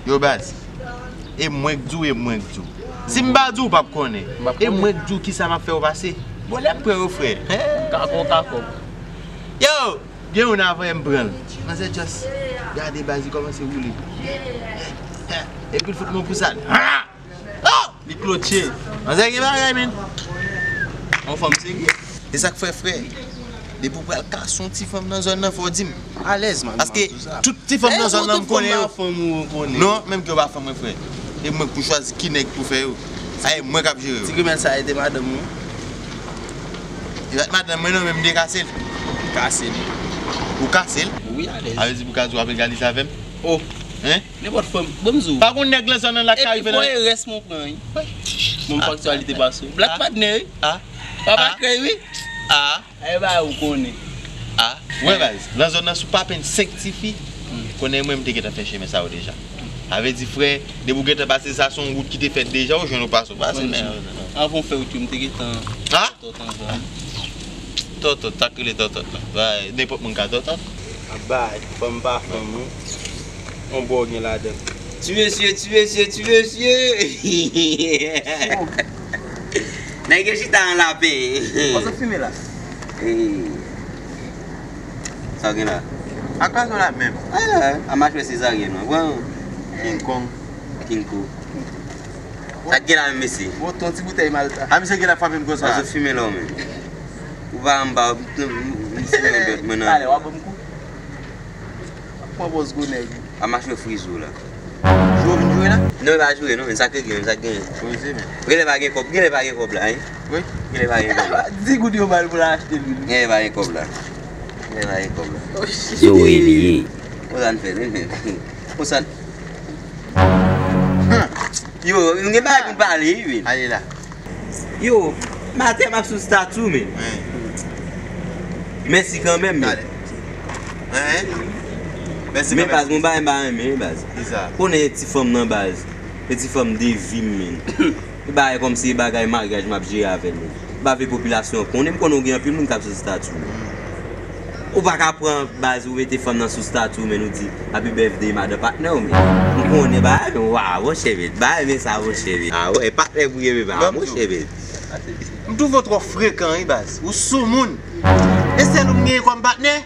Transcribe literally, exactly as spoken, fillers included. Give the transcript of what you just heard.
Yo baz, e mwen k di w, e mwen k di w. Si m pa di w, w p ap konnen. E mwen k di w kisa m ap fè w pase. Bon, lè m pran yo, frè. Kakò, kakò. Yo, gen youn avan m pran l. Manzè just gade baz, li kòmanse woule. Epi l fout mwen pou sa. Oh! Li klotche. Manzè gen bagay, men. Yon fanm serye. E sa k fè, frè, depi w pral kase yon ti fanm nan zòn nan, fò w di m. Alèz, man. Paske tout ti fanm nan zòn nan m konnen yo. Non, menm ke yo pa fanm mwen, frè. E mwen k pou chwazi ki nèg pou fè yo. Sa e mwen k ap jere yo. Ti grimèl sa e te madanm ou? E pa t madanm mwen non, men m te kase l. Kase l? Ou kase l? Wi, alèz. Sa vle di pou ka di w ap egalize avè m? Oh. Hein? Nenpòt fanm, bon, m di w. Pa gon nèg nan zòn nan la k ka rive nan. Epi fò e rès mwen pran, wi. Bon, m pa aktyalite pase w. Black Partner, wi. Papa krèy, wi. Ah. E ba ou konnen. Ah. Wè baz, nan zòn nan si w pa penn senk tifi, konnen mwen m te gentan fè chemen sa yo deja. Sa vle di, frè, depi w gentan pase sa, se yon wout ki te fèt deja, ou jwenn ou pase, ou pase, men. Anvan w fè wout yo, m te gentan tòtòt anvan. Tòtòt, sa k rele tòtòt la. Nenpòt moun ka tòtòt. Aba, fanm pa fanm, wi. On bò gen ladan. Ti mesye, ti mesye, ti mesye. Nèg yo chita an lapen. Kòman w ap fime la? Sa w gen la? Ak pa sa la menm. A, a machwè sezaryen non. Pran. King Kong. King Kong. Sa k gen la menm, mesye? Bon, ton ti boutèy Malta. A, misye gen la frape m konsa. Sa w fime la w menm? Ou pa anba, m fime yon dòt mwen nan. Ale, w ap ban m kou? Pran pòz gwo nèg. A machwè friz ou la. Jwe w vin jwe la? Non, e pa jwe non, men sa k gen, sa k gen. Poze men. Genlè pa gen kòb, genlè pa gen kòb la, hein? Wi. Genlè pa gen kòb la. Di goud yo ba l pou l achte lwil. Genlè pa gen kòb la. Genlè pa gen kòb la. Zoe li ye. Konsa n fè, men. Konsa n. Yo, nou gen bagay pou n pale, wi, men. Ale la. Yo, maten m ap sou stati w, men. Mèsi kanmenm, men. Mèsi kanmenm. Men baz, gon bagay m pa renmen, baz. Kisa? Konnen e ti fanm nan, baz. E ti fanm de vi m, men. E bagay kòmsi e bagay maryaj m ap jere avè l, men. M pa vle popilasyon an konnen, m konnen w gen anpil moun k ap sou stati w, men. Ou pa ka pran baz ou mete fanm nan sou stati w, men, ou di happy birthday madan patnè w, men. M konnen bagay, men, waw, monchè, men, bagay, men sa, monchè, men. A wè, patnè pou ye, men, monchè, men. M twouve w twò frekan, wi, baz. Ou soumoun. E sèl ou m genyen kòm patnè?